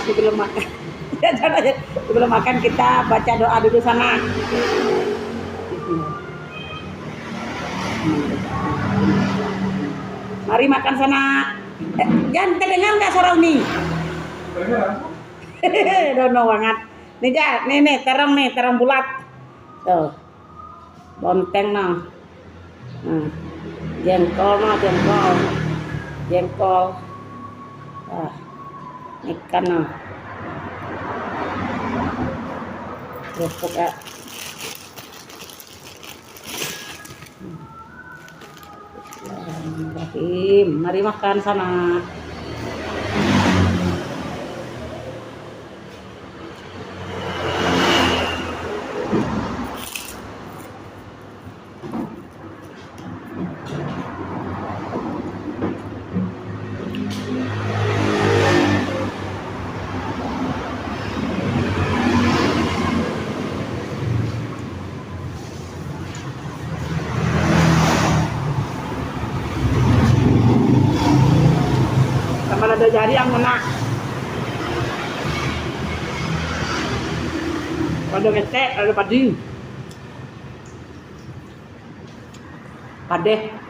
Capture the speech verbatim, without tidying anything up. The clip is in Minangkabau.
Sebelum makan, sebelum makan kita baca doa dulu, sanak. Mari makan, sanak. Eh, Jan, terdengar nggak suara Uni? Dono banget. Nih, Jan, nih, nih, terang nih, terang bulat. Tuh. Bonteng no. Nah, jengkol no, jengkol. Jengkol. Ah, ikan no. Kerupuk, ya. Bismillahirrahmanirrahim. Mari makan, sanak. Tambah lado jari ang mano. Lado ketek, lado padi. Padeh.